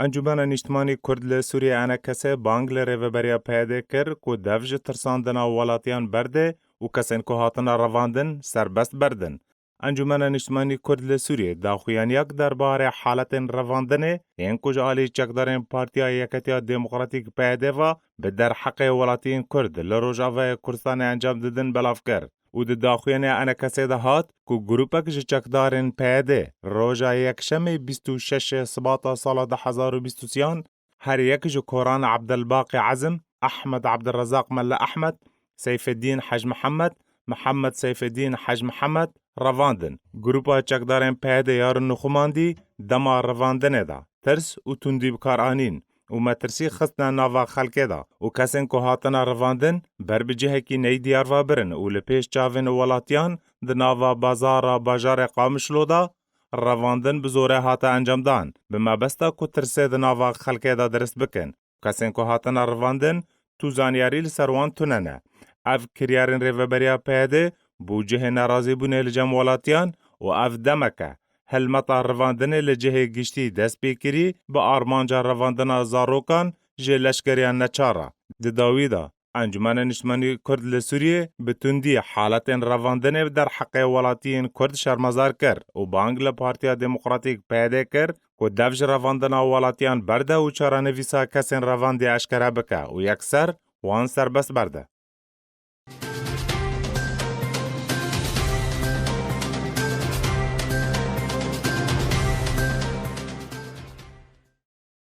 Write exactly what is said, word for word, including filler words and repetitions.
Encûmena Nîştimanî Kurd li Sûriyê, ENKS, bang li rêveberiya P Y D kir ku dev ji tirsandina welatiyan berde û kesên ku hatine revandin serbest berdin. Encûmena Nîştimanî Kurd li Sûriyê daxuyaniyak derbarê haletên revandinê yên ku ji alî çekdarên Partiya Yeketiya Demokratîk, P Y D, ve bi derheqê welatiyên Kurd li Rojavayê Kurdistanê encam didin belav kir û di daxuyaniya ENKS'ê de hat ku grûpek ji çekdarên P Y D roja Yekşemê bîst û şeş Sibata sala du hezar û bîst û sêyan her yek ji koran Abdelbaqî Ezim, Ahmed Abdurrezzaq Melle Ahmed, Seyfeddîn Hec Mihemed, Mihemed Seyfeddîn Hec Mihemed revandin. Grûpa çekdarên P Y D ya Rûnixumandî dema revandinê de tirs û tundî bi kar anîn û metirsî xistine nava xelkê de û kesên ku hatine revandin ber bi cihekî neyê diyar ve birin û li pêş çavên welatiyan di nava bazara bajarê Qamişlo de revandin bi zorê hate encamdan, bi mebesta ku tirsê di nava xelkê de dirist bikin. Kesên ku hatine revandin, tu zanyarî li ser wan tune ne. Ev kiryarên rêveberiya P Y D bû cihê nerazîbûnê li cem welatiyan û ev demek e. Hilmeta revandinê li cihê giştî dest pê kirî, bi armanca revandina zarokan ji leşkeriyan neçar e. Di dawî de, Encûmena Niştimanî Kurd li Sûriyê bi tundî haletên revandinê bi derheqê welatiyên Kurd şermezar kir û bang li Partiya Demokratîk, P Y D, kir ku dev ji revandina welatiyan berde û çarenivîsa kesên revandî eşkere bike û yekser wan serbest berde.